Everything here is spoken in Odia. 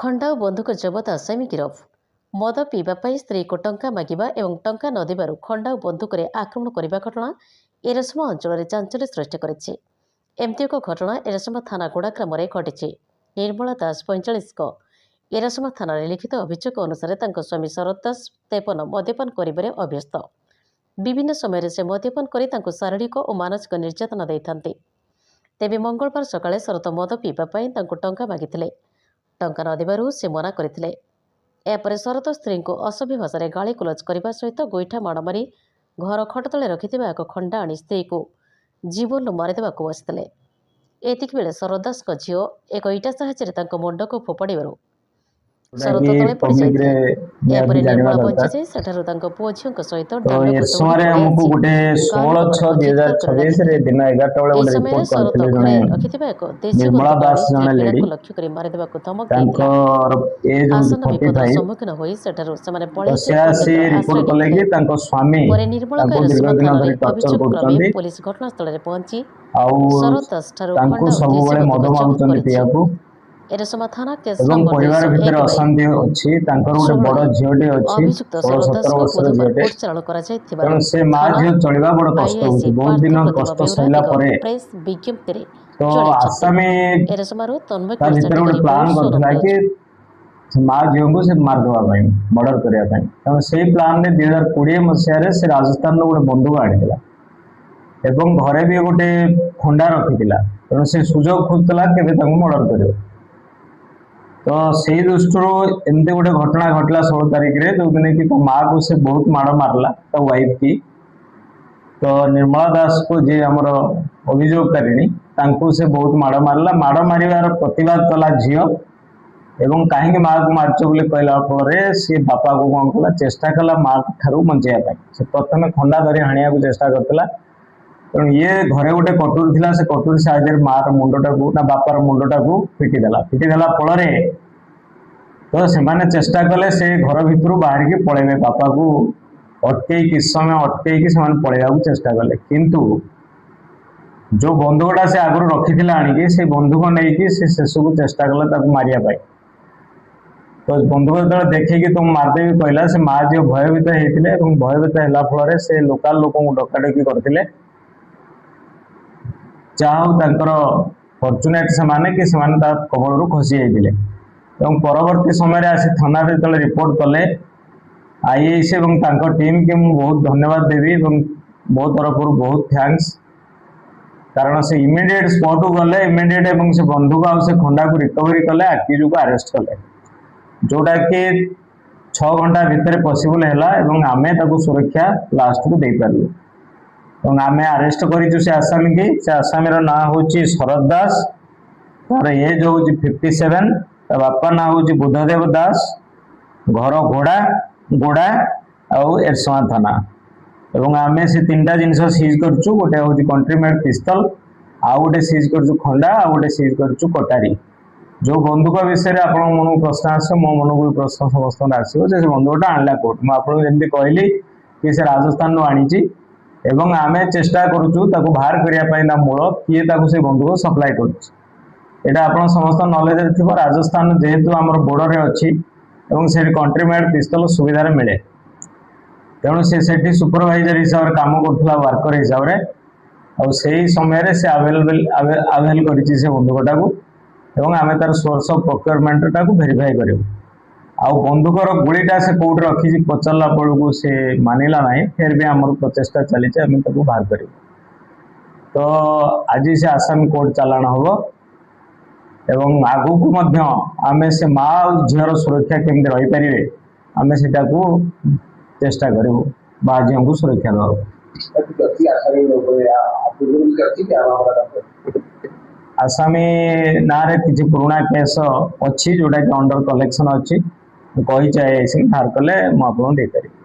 ଖଣ୍ଡା ଓ ବନ୍ଧୁକ ଜବତ, ଆସାମୀ ଗିରଫ। ମଦ ପିଇବା ପାଇଁ ସ୍ତ୍ରୀକୁ ଟଙ୍କା ମାଗିବା ଏବଂ ଟଙ୍କା ନ ଦେବାରୁ ଖଣ୍ଡା ଓ ବନ୍ଧୁକରେ ଆକ୍ରମଣ କରିବା ଘଟଣା ଏରସମା ଅଞ୍ଚଳରେ ଚାଞ୍ଚଲ୍ୟ ସୃଷ୍ଟି କରିଛି। ଏମିତି ଏକ ଘଟଣା ଏରସମା ଥାନା ଗୋଡ଼ା ଗ୍ରାମରେ ଘଟିଛି। ନିର୍ମଳା ଦାସ 45ଙ୍କ ଏରସମା ଥାନାରେ ଲିଖିତ ଅଭିଯୋଗ ଅନୁସାରେ, ତାଙ୍କ ସ୍ୱାମୀ ଶରତ ଦାସ 53 ମଦ୍ୟପାନ କରିବାରେ ଅଭ୍ୟସ୍ତ। ବିଭିନ୍ନ ସମୟରେ ସେ ମଦ୍ୟପାନ କରି ତାଙ୍କୁ ଶାରୀରିକ ଓ ମାନସିକ ନିର୍ଯାତନା ଦେଇଥାନ୍ତି। ତେବେ ମଙ୍ଗଳବାର ସକାଳେ ଶରତ ମଦ ପିଇବା ପାଇଁ ତାଙ୍କୁ ଟଙ୍କା ମାଗିଥିଲେ। ଟଙ୍କା ନ ଦେବାରୁ ସେ ମନା କରିଥିଲେ। ଏହାପରେ ଶରତ ସ୍ତ୍ରୀଙ୍କୁ ଅସଭ୍ୟ ଭାଷାରେ ଗାଳି ଗୁଲଜ କରିବା ସହିତ ଗୋଇଠା ମାଡ଼ ମାରି ଘର ଖଟ ତଳେ ରଖିଥିବା ଏକ ଖଣ୍ଡା ଆଣି ସ୍ତ୍ରୀକୁ ଜୀବନରୁ ମାରିଦେବାକୁ ବସିଥିଲେ। ଏତିକି ବେଳେ ଶରତ ଦାସଙ୍କ ଝିଅ ଏକ ଇଟା ସାହାଯ୍ୟରେ ତାଙ୍କ ମୁଣ୍ଡକୁ ଫୋପାଡ଼ିବାରୁ ଶରତ ଯୋଉଟାକି ତଳେ ପବ୍ଲିକରେ ପଡ଼ିଯାଇଥିଲେ। ନିହାତି ଏହାପରେ ଜାଣିବା ନିର୍ମଳା ଦରକାର। ବଞ୍ଚିଯାଇ ସେଠାରୁ ତାଙ୍କ ପୁଅ ଝିଅଙ୍କ ସହିତ ତ ଦାଣ୍ଡକୁ ଦୌଡ଼ି ଏରସମାରେ ପଳାଇ ଆମକୁ ଆସି ଗୋଟେ ଗାଁ ଷୋହଳ ଛଅ ଲୋକମାନଙ୍କୁ ଦୁଇ ଚିତ୍କାର ହଜାର କରି ଛବିଶରେ ଡାକିଥିଲେ। ଦିନ 11ଟା ବେଳେ ଏହି ଗୋଟେ ସମୟରେ ରିପୋର୍ଟ ଶରତ କରିଥିଲେ ଘରେ ଜଣେ ରଖିଥିବା ଏକ ଦେଶୀ ନିର୍ମଳା ବନ୍ଧୁକ ଦାସ ଆଣି ସ୍ତ୍ରୀ ଜଣେ ଲେଡି, ବୀଣାକୁ ଲକ୍ଷ୍ୟ କରି ମାରିଦେବାକୁ ଧମକ ଦେଇଥିଲା। ତାଙ୍କର ଏଜ୍ ହଉଛି ଆସନ୍ନ ଫର୍ଟି ବିପଦର ଫାଇଭ ସମ୍ମୁଖୀନ ହୋଇ ସେଠାରୁ ସେମାନେ ତ ପଳାଇ ସେ ଯାଇ ଆସି ଅନ୍ୟତ୍ର ଆଶ୍ରୟ ରିପୋର୍ଟ କଲେ ନେଇଥିଲେ। କି ତାଙ୍କ ସ୍ୱାମୀ ପରେ ନିର୍ମଳାଙ୍କ ତାଙ୍କୁ ଦୀର୍ଘ ଏରସମା ଦିନ ଥାନାରେ ଧରି ଟର୍ଚର ଅଭିଯୋଗ କ୍ରମେ କରୁଛନ୍ତି ପୋଲିସ ଘଟଣାସ୍ଥଳରେ ପହଞ୍ଚି ଆଉ ଶରତ ଦାସ ଠାରୁ ତାଙ୍କୁ ଖଣ୍ଡା ଓ ଦେଶୀ ସବୁବେଳେ ମଦ ବନ୍ଧୁକ ଜବତ ମାଗୁଛନ୍ତି କରିଛି। ପିଇବାକୁ ଏରସମା ଥାନା କେସ୍ ଏବଂ ନମ୍ବର ପରିବାର ଭିତରେ 201 ବାଇ ଅଶାନ୍ତି ଅଛି। ତାଙ୍କର ଗୋଟେ ବଡ 16ରେ ଝିଅଟେ ଅଛି, ଅଭିଯୁକ୍ତ 16 ଶରତ 17 ଦାସଙ୍କୁ ବର୍ଷର ବୁଧବାର ଝିଅଟେ। କୋର୍ଟ ଚାଲାଣ କରାଯାଇଥିବାର ତେଣୁ ସେ ମା ଥାନା ଝିଅ ଚଳିବା ବଡ କଷ୍ଟ ଆଇଆଇସି ହଉଛି। ବହୁତ ପାର୍ଥ ଦିନ ପ୍ରତିମା କଷ୍ଟ ବେଉରା ସହିଲା ଏକ ପରେ ପ୍ରେସ୍ ବିଜ୍ଞପ୍ତିରେ ତ ଜଣାଇଛନ୍ତି। ଆସାମୀ ଏରସମାରୁ ତନ୍ମୟ ତା କୁମାର ଭିତରେ ସେଠୀଙ୍କ ଗୋଟେ ରିପୋର୍ଟ, ପ୍ଲାନ୍ ସୋନମ କରିଥିଲା ନ୍ୟୁଜ୍। କି ସେ ମା ଝିଅଙ୍କୁ ସେ ମାରିଦେବା ପାଇଁ, ମର୍ଡର କରିବା ପାଇଁ। ତେଣୁ ସେଇ ପ୍ଲାନରେ 2020 ମସିହାରେ ସେ ରାଜସ୍ଥାନରୁ ଗୋଟେ ବନ୍ଧୁକ ଆଣିଥିଲା ଏବଂ ଘରେ ବି ଗୋଟେ ଖଣ୍ଡା ରଖିଥିଲା। ତେଣୁ ସେ ସୁଯୋଗ ଖୋଜୁଥିଲା କେବେ ତାଙ୍କୁ ମର୍ଡର କରିବ। ତ ସେଇ ଦୃଷ୍ଟିରୁ ଏମିତି ଗୋଟେ ଘଟଣା ଘଟିଲା 16 ତାରିଖରେ, ଯୋଉଦିନ କି ତା ମାକୁ ସେ ବହୁତ ମାଡ଼ ମାରିଲା, ତା ୱାଇଫ କି। ତ ନିର୍ମଳା ଦାସକୁ, ଯିଏ ଆମର ଅଭିଯୋଗକାରିଣୀ, ତାଙ୍କୁ ସେ ବହୁତ ମାଡ଼ ମାରିଲା। ମାଡ଼ ମାରିବାର ପ୍ରତିବାଦ କଲା ଝିଅ ଏବଂ କାହିଁକି ମାକୁ ମାରିଛ ବୋଲି କହିଲା ଫଳରେ ସିଏ ବାପାକୁ କଣ କଲା, ଚେଷ୍ଟା କଲା ମା ଠାରୁ ବଞ୍ଚେଇବା ପାଇଁ। ସେ ପ୍ରଥମେ ଖଣ୍ଡା ଧରି ହାଣିବାକୁ ଚେଷ୍ଟା କରିଥିଲା। ତେଣୁ ଇଏ ଘରେ ଗୋଟେ କଟୁରୀ ଥିଲା, ସେ କଟୁରୀ ସାହାଯ୍ୟରେ ମାର ମୁଣ୍ଡଟାକୁ ନା ବାପାର ମୁଣ୍ଡଟାକୁ ପିଟିଦେଲା। ପିଟିଦେଲା ଫଳରେ ତ ସେମାନେ ଚେଷ୍ଟା କଲେ ସେ ଘର ଭିତରୁ ବାହାରିକି ପଳେଇବେ। ବାପାକୁ ଅଟକେଇ, କିଛି ସମୟ ଅଟକେଇକି ସେମାନେ ପଳେଇବାକୁ ଚେଷ୍ଟା କଲେ। କିନ୍ତୁ ଯୋଉ ବନ୍ଧୁକଟା ସେ ଆଗରୁ ରଖିଥିଲା ଆଣିକି, ସେଇ ବନ୍ଧୁକ ନେଇକି ସେ ଶେଷକୁ ଚେଷ୍ଟା କଲା ତାକୁ ମାରିବା ପାଇଁ। ତ ବନ୍ଧୁକ ଯେତେବେଳେ ଦେଖେଇକି ତୁମ ମାରିଦେବି କହିଲା, ସେ ମା ଝିଅ ଭୟଭୀତ ହେଇଥିଲେ ଏବଂ ଭୟଭୀତ ହେଲା ଫଳରେ ସେ ଲୋକାଲ ଲୋକଙ୍କୁ ଡକାଡକି କରିଥିଲେ। ଯାହା ହଉ, ତାଙ୍କର ଫର୍ଚୁନେଟ ସେମାନେ କି ସେମାନେ ତା କବଳରୁ ଖସି ଯାଇଥିଲେ। ଏବଂ ପରବର୍ତ୍ତୀ ସମୟରେ ଆସି ଥାନାରେ ଯେତେବେଳେ ରିପୋର୍ଟ କଲେ, ଆଇଆଇସି ଏବଂ ତାଙ୍କ ଟିମ୍କି ମୁଁ ବହୁତ ଧନ୍ୟବାଦ ଦେବି ଏବଂ ମୋ ତରଫରୁ ବହୁତ thanks, କାରଣ ସେ ଇମିଡିଏଟ୍ ସ୍ପଟକୁ ଗଲେ ଇମିଡିଏଟ୍ ଏବଂ ସେ ବନ୍ଧୁକ ଆଉ ସେ ଖଣ୍ଡାକୁ ରିକଭରି କଲେ, ଆକ୍ୟୁଜକୁ ଆରେଷ୍ଟ କଲେ, ଯୋଉଟା କି 6 ଘଣ୍ଟା ଭିତରେ ପସିବଲ ହେଲା ଏବଂ ଆମେ ତାକୁ ସୁରକ୍ଷା ଲାଷ୍ଟକୁ ଦେଇପାରିଲୁ। ଏବଂ ଆମେ ଆରେଷ୍ଟ କରିଛୁ ସେ ଆସାମୀକି। ସେ ଆସାମୀର ନାଁ ହେଉଛି ଶରତ ଦାସ, ତାର ଏଜ୍ ହେଉଛି 57, ତା ବାପା ନାଁ ହେଉଛି ବୁଦ୍ଧଦେବ ଦାସ, ଘର ଘୋଡ଼ା ଗୋଡ଼ା ଆଉ ଏରସମା ଥାନା। ଏବଂ ଆମେ ସେ ତିନିଟା ଜିନିଷ ସିଜ୍ କରିଛୁ। ଗୋଟେ ହେଉଛି କଣ୍ଟ୍ରି ମେଡ୍ ପିସ୍ତଲ, ଆଉ ଗୋଟେ ସିଜ୍ କରିଛୁ ଖଣ୍ଡା, ଆଉ ଗୋଟେ ସିଜ୍ କରିଛୁ କଟାରୀ। ଯୋଉ ବନ୍ଧୁକ ବିଷୟରେ ଆପଣଙ୍କ ମନକୁ ପ୍ରଶ୍ନ ଆସିବ, ମୋ ମନକୁ ବି ପ୍ରଶ୍ନ ସମସ୍ତଙ୍କର ଆସିବ ଯେ ସେ ବନ୍ଧୁକଟା ଆଣିଲା କୋଉଠୁ? ମୁଁ ଆପଣଙ୍କୁ ଯେମିତି କହିଲି କି ସେ ରାଜସ୍ଥାନରୁ ଆଣିଛି ଏବଂ ଆମେ ଚେଷ୍ଟା କରୁଛୁ ତାକୁ ବାହାର କରିବା ପାଇଁ, ତା ମୂଳ କିଏ ତାକୁ ସେ ବନ୍ଧୁକ ସପ୍ଲାଏ କରୁଛି। ଏଇଟା ଆପଣ ସମସ୍ତ ନଲେଜରେ ଥିବ, ରାଜସ୍ଥାନ ଯେହେତୁ ଆମର ବର୍ଡରରେ ଅଛି ଏବଂ ସେଠି କଣ୍ଟ୍ରି ମେଡ୍ ପିସ୍ତଲ ସୁବିଧାରେ ମିଳେ। ତେଣୁ ସେ ସେଠି ସୁପରଭାଇଜର ହିସାବରେ କାମ କରୁଥିଲା, ୱାର୍କର ହିସାବରେ। ଆଉ ସେଇ ସମୟରେ ସେ ଆଭେଲେବଲ ଆଭେଲ କରିଛି ସେ ବନ୍ଧୁକଟାକୁ ଏବଂ ଆମେ ତାର ସୋର୍ସ ଅଫ୍ ପ୍ରୋକ୍ୟୁରମେଣ୍ଟଟାକୁ ଭେରିଫାଏ କରିବୁ। ଆଉ ବନ୍ଧୁକର ଗୁଳିଟା ସେ କୋଉଠି ରଖିଛି ପଚାରିଲା ବେଳକୁ ସେ ମାନିଲା ନାହିଁ। ଫେର ବି ଆମର ପ୍ରଚେଷ୍ଟା ଚାଲିଛି, ଆମେ ତାକୁ ବାହାର କରିବୁ। ତ ଆଜି ସେ ଆସାମୀ କୋର୍ଟ ଚାଲାଣ ହବ ଏବଂ ଆଗକୁ ମଧ୍ୟ ଆମେ ସେ ମା ଆଉ ଝିଅର ସୁରକ୍ଷା କେମିତି ରହିପାରିବେ, ଆମେ ସେଟାକୁ ଚେଷ୍ଟା କରିବୁ, ମା ଝିଅଙ୍କୁ ସୁରକ୍ଷା ଦେବାକୁ। ଅଛି ଆସାମୀ ଉପରେ ପୂର୍ବରୁ କିଛି ଅଛି କି ମାମଲା? ଆସାମୀ ନାଁରେ କିଛି ପୁରୁଣା କେସ୍ ଅଛି, ଯୋଉଟା କି ଅଣ୍ଡର କଲେକ୍ସନ ଅଛି। ମୁଁ କହିଛି ଆଇଆଇସି ବାହାର କଲେ ମୁଁ ଆପଣଙ୍କୁ ଦେଇପାରିବି।